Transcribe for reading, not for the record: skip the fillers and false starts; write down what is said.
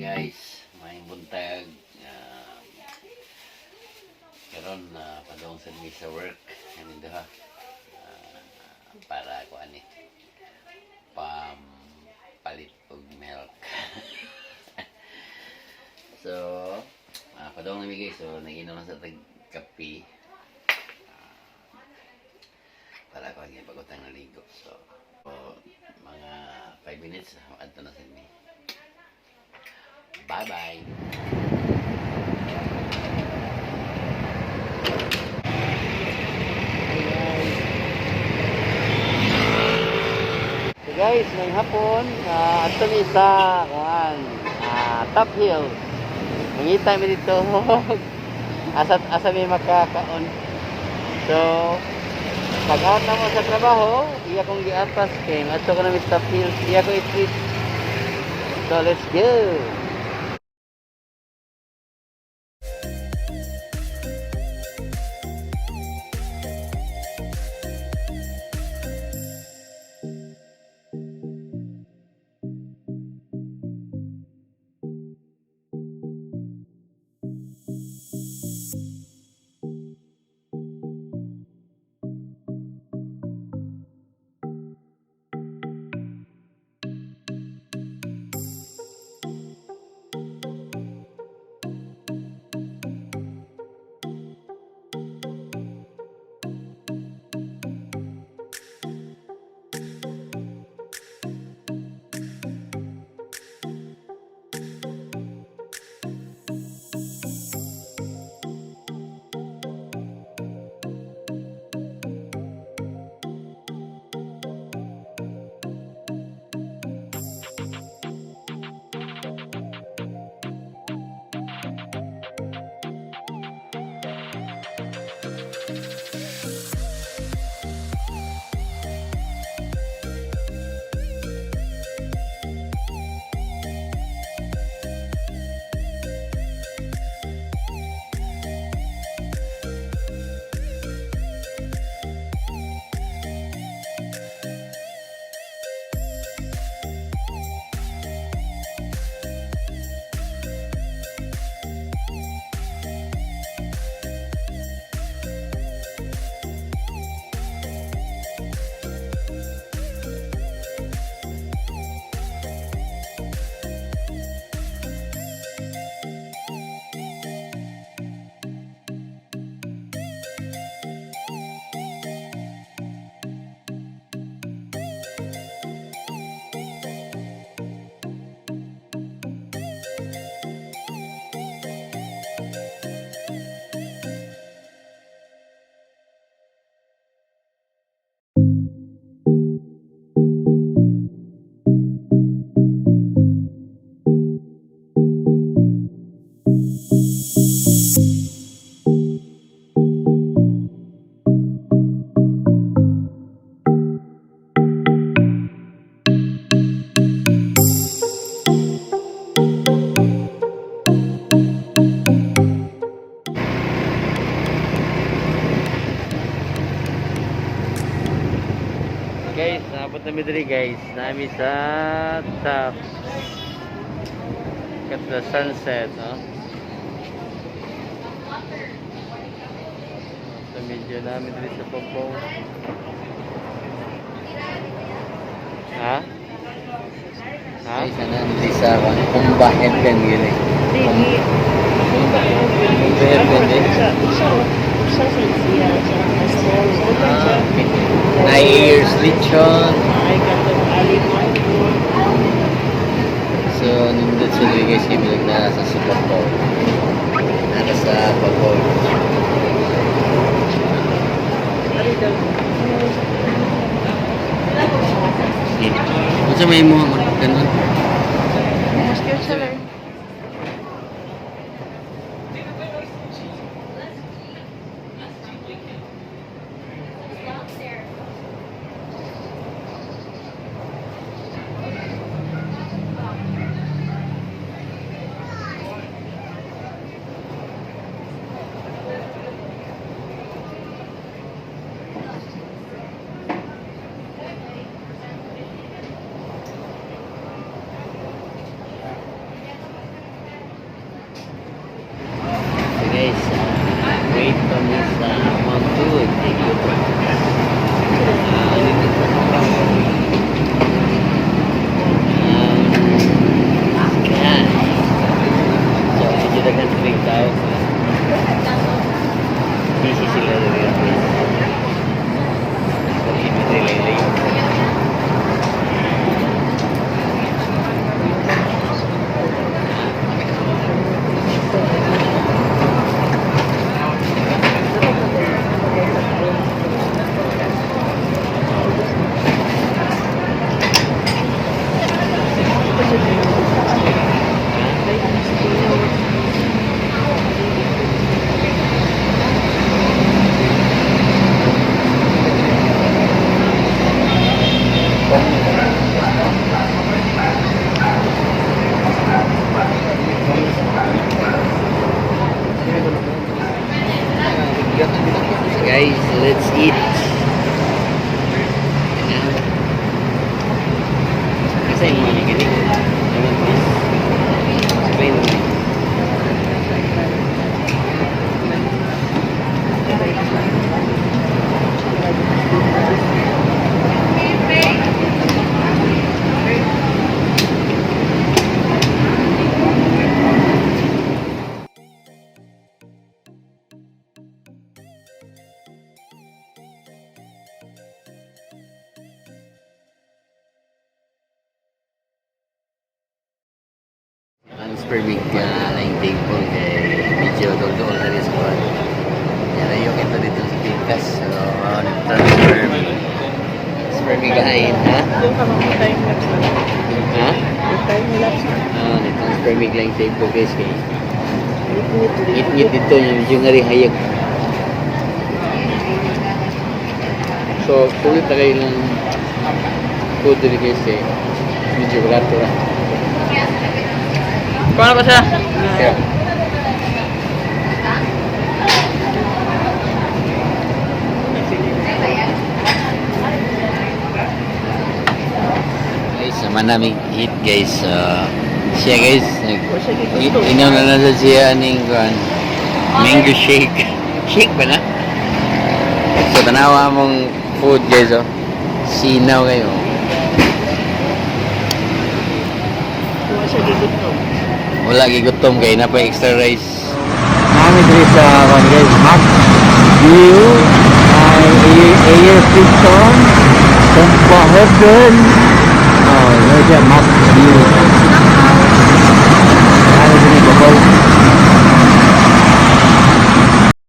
Guys, may buntag. Karon na padung sa mi sa work kaning duha. Para ko ani pam palit og milk. So, padung na mi, guys. So, nag-inom na sa tag kape. Para ko ang pagutang naligo. So, mga 5 minutes, adto na sa mi. Bye-bye. Hi, guys. So guys, ngayong hapon, adto mi sa kuan, Top Hills. Mangita mi dito. Asa asa mi makakaon. So, pag out na mo sa trabaho, iya kong giapas kay adto ko na mi Top Hills, iya ko i-treat. So let's go. Guys, naabot na mi diri, guys. Nami sa top. Look at the sunset, no? Sa medyo namin diri sa Popo. Ha? Ha? Ay, sana hindi sa Kumba Heaven gini. Kumba Kumba Heaven eh. Sa siya sa Ah, okay. 9 years lechon. Ay, katong alin mo. So, nindot sila, guys, kay bilang na sa Super Bowl. Nasa sa Bohol. Ari daw. Unsa may mo ganun? Mas cute sila. Nag-transfer mig laing table kay medyo dool na rin sa kuwan. Yan yung ito dito sa Pingkas. So, nag-transfer mig. Transfer mig lain, ha? Doon ka mag-time lapse na. Ha? Yung time lapse na. Ah, nag-transfer mig laing table, guys, kay Ngit-ngit. ngit-ngit dito yung medyo nga rin hayag. So, sulit na kayo ng food dito, guys, kay medyo barato ra. Kuha na ba siya? Yeah. Guys, naman namin eat, guys. Siya, guys, nag O siya gigusto. Inaw na lang sa siya aning kuan mango shake. Shake ba na? So tanawa mong food, guys, oh. Sinaw kayo. Wa siya gigusto. Wala gigutom kay na pa extra rice. Nami diri sa kuan, guys, Mac View ay Air Piston Tumpa Heaven. Oh, yun siya, Mac View.